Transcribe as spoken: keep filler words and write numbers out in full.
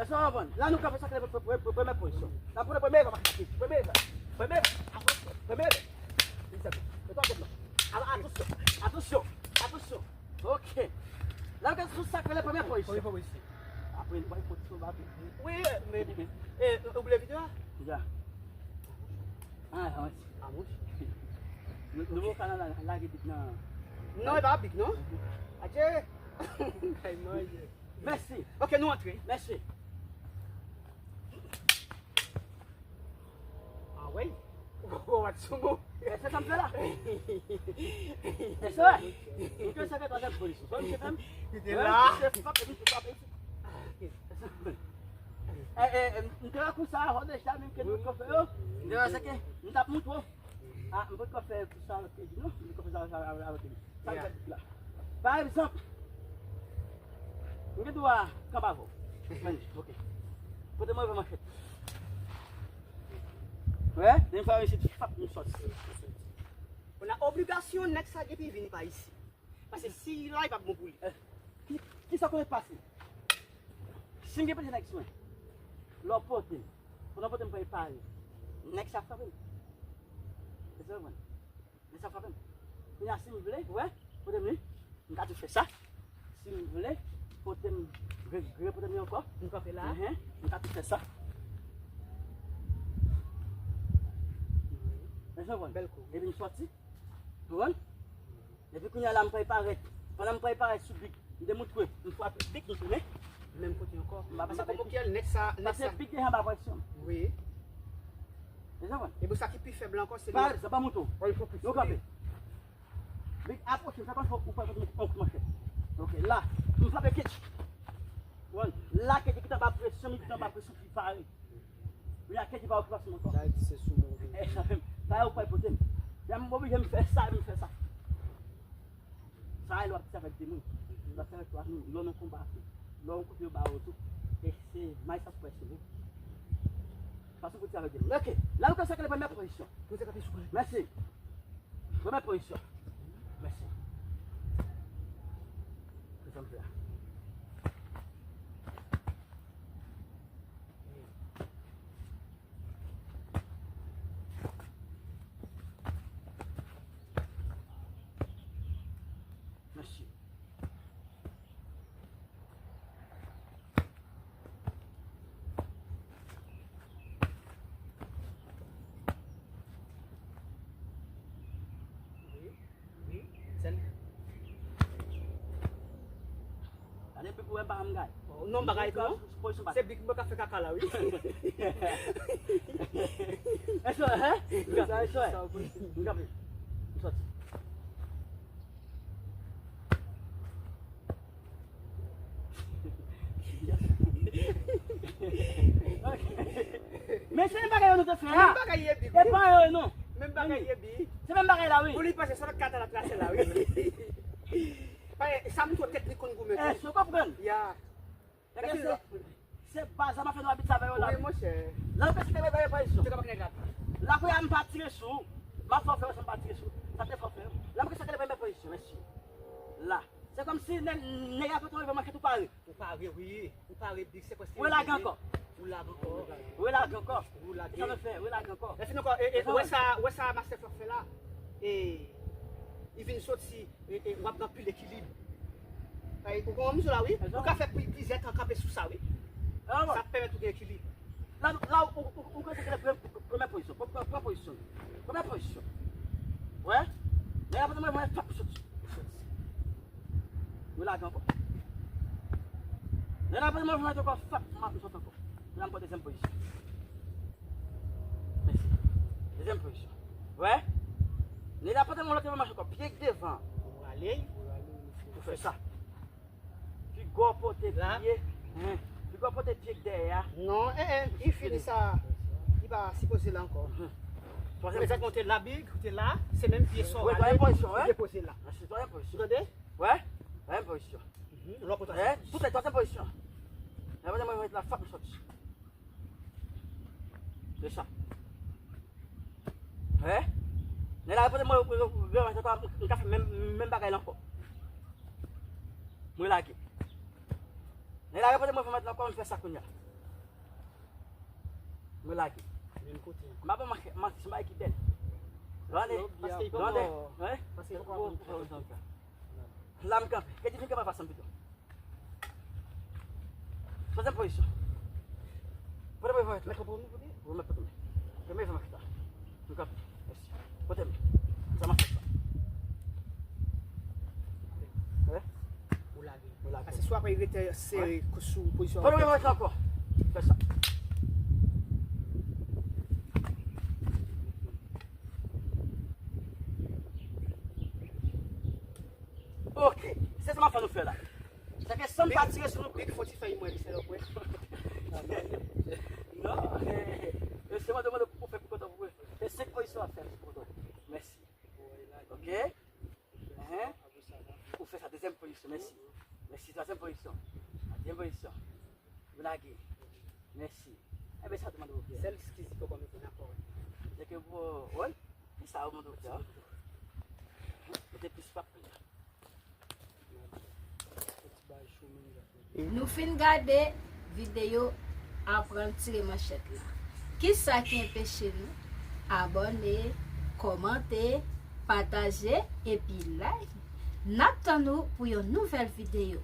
Èske w konprann? La nou kanpe sa k rele pre- pre- pre- premyè pozisyon. La premyè, premyè, premyè, premyè, premyè. Atansyon, atansyon, atansyon. Ok. La nou kanpe sou sa k rele premyè pozisyon. Apre nou bay pozisyon ba. Wi, men, e, ou bliye videyo a? Ya. Ah, ah, ah, mwen. Nou, nou kanal la, lage big nan. Non, e pa big, non. Adje. Ay, manje. Mèsi. Ok, nou antre. Mèsi. Ah, wi. Ou wè sou mwen. E se sa m fè la. E se vre. Ou te sa fè twazyèm pozisyon. Sa misye fè m? Li te la. Misye frape, misye frape. E, e, e, m te wè kou sa, hò deja, menm ke nou t ap fè yo. M te wè se ke m t ap montre w. Ah, m pa t ka fè kou sa avèk Eddie, non. M pa t ka fè sa avèk, avèk, avèk Eddie. Sa m fè la. Pa egzanp, m gen dwa kanpe avè w. Mande, ok. Kote mwen vè manchèt. Wè, demen fwa m isi, fap, m sòti. Ou nan obligasyon nèg sa depi vini pa isi. Paske si la, li p ap bon pou li. Eh, ki, ki sa konnen pase? Si m gen pete nèg sou mwen, lè w pote m, pandan w pote m pou repare, nèg sa frape m. Èske w konprann? Nèg sa frape m. Kounye a, si m vle, wè, pote m li, m ka tou fè sa. Si m vle, pote m, re- re- pote m li ankò. M kanpe la. Enhen, m ka tou fè sa. Èske w konprann? Bèl kou. Epi m sòti. Ou konprann? Epi kounye a la, m pral parèt. Pandan m pral parèt sou big, m demontre, m frape big, m tounen. Menm kote ankò. M pa panse kòman ki al nèg sa, nèg sa. Paske big deja anba presyon. Wi. Èske w konprann? Epi sa ki pi fèb la ankò, se pa, sa pa mouton. Yo kanpe. Big apwoche, sa pa fò, ou pa konn on manchèt. Ok, la, m frape ketch. Bon, la ketch ki t anba presyon, li t anba presyon ki pare. Li a ketch pa okipasyon ankò. Sa di se sou move. E sa menm, sa ou pral pote m. Ya m oblije m fè sa, m fè sa. Sa e lè w ap di avèk de moun. Lè w ap di avèk twa moun, lè w nan konba tou. Lè w kote yo ba w tou. E se may sa pou pèse wi. Fason pou di avèk de moun. Ok. La nou ka sakre premyè pozisyon. Mèsi. Premyè pozisyon. Mèsi. Se sa m fè a. Mèsi. Wi, wi, sèl. Gade bik ou wè pa m gay. Oh, non, bagay non. Se bik mwen ka fè kaka la, wi. Èske, hein? M kanpe, èske, m kanpe. M sòti. Men se menm bagay yo nou te fè a. Menm bagay ye big. E pa yo non. Menm bagay ye big. Se menm bagay la wi. Pou li panse se lòt kata l ap trase la wi. Paske sa montre tèt li konn goumen tou. Èske w konprann? Ya. Nèg yo se, se baz la m ap fè nou abitye avè yo la wi. Wi monchè. La nou pèse te bay bay pozisyon. Te kapab nèg la. La kounye a m pa tire sou ou. M ap fè w fè yo san m pa tire sou ou. Sa te fè w fè yo. La m pèse te bay bay pozisyon, mèsi. La. Se kòmsi nèg, nèg la kote w rive manchèt ou pare. Ou pare wi. Ou pare big, se prèske. Relage ankò. Ou lage ankò. Relage ankò. Ou lage. Sa nou fè, relage ankò. Lè fini ankò, e, e, ou wè sa, ou wè sa Master Fè fè la. E, li vin soti, e, e, w ap gen anpil ekilib. Ay, ou konprann sa la wi? Ou ka fè pli, plizyè tan kanpe sou sa wi. Sa ap pèmèt ou gen ekilib. La, la, ou, ou, ou konsantre premyè, premyè pozisyon. Pran, pran, pran pozisyon. Premyè pozisyon. Wè? Lè y ap mwen, mwen, tap, soti. Relage ankò. Lè Apre mwen mete ankò, fap, m ap sot ankò. La m pran dezyèm pozisyon. Mèsi. Dezyèm pozisyon. Wè? Nèg la pote mwen lòt mach ankò. Pye k devan. Ou rale. Ou fè sa. Piga w pote pye. Piga w pote pye k dèyè a. Non, eh, eh, li fini sa. Li pa sipoze la ankò. Twazyèm. Mezanmi, ou te la, Big, ou te la, se menm pye sa w rale, ou depoze la. Mèsi, twazyèm pozisyon. Ou tande? Wè? Twazyèm pozisyon. Lòt kote. Wè? Poutèt twazyèm pozisyon. Twazyèm pozisyon, mwen la, fap m soti. Se sa. Wè? Nèg la repoze mwen, mwen, mwen, mwen, mwen, mwen ka fè menm, menm bagay la ankò. Mwen lage. Nèg la repoze mwen, mwen, mwen, ankò, mwen fè sa kounye a. Mwen lage. Menm kote. M ap manke, manke, se yon bagay ki bèl. Gade, gade, wè? Paske li pa bon. Paske li pa bon. La m kanpe. Kèt di vin kanpe anfas mwen pito. Twazyèm pozisyon. Pote mwen vòyèt la. Mèt konprann nou pote? Wi, mèt pote mwen. Premye fè mwen fè sa. Nou kanpe. Mèsi. Pote mwen. Sa mwen fè sa. Wè? Ou lage. Ou lage. Paske si w ap rete sere sou pozisyon. Pote mwen vòyèt la ankò. Fè sa. Ok. Se sa m ap fè nou fè la. Sa ke san m pa tire sou nou. Big fò ti fèy mwen, se lòk mwen. Non, eh, eh, se mwen demande pou fè pou kontan pou mwen. Se senk pozisyon ap fè pou kontan. Mèsi. Ok? Hein? Ou fè sa, dezyèm pozisyon, mèsi. Mèsi, twazyèm pozisyon. Katriyèm pozisyon. Ou lage. Mèsi. Enben, sa demande pou fè. Sèl eskiz ki poko mete nan kò. Se ke pou, wi. Ki sa ou mande pou fè? Mete plis fap. Nou fin gade videyo aprann tire manchèt la. Kisa ki anpeche nou abòne, kòmante, pataje epi like? N ap tann ou pou yon nouvèl videyo.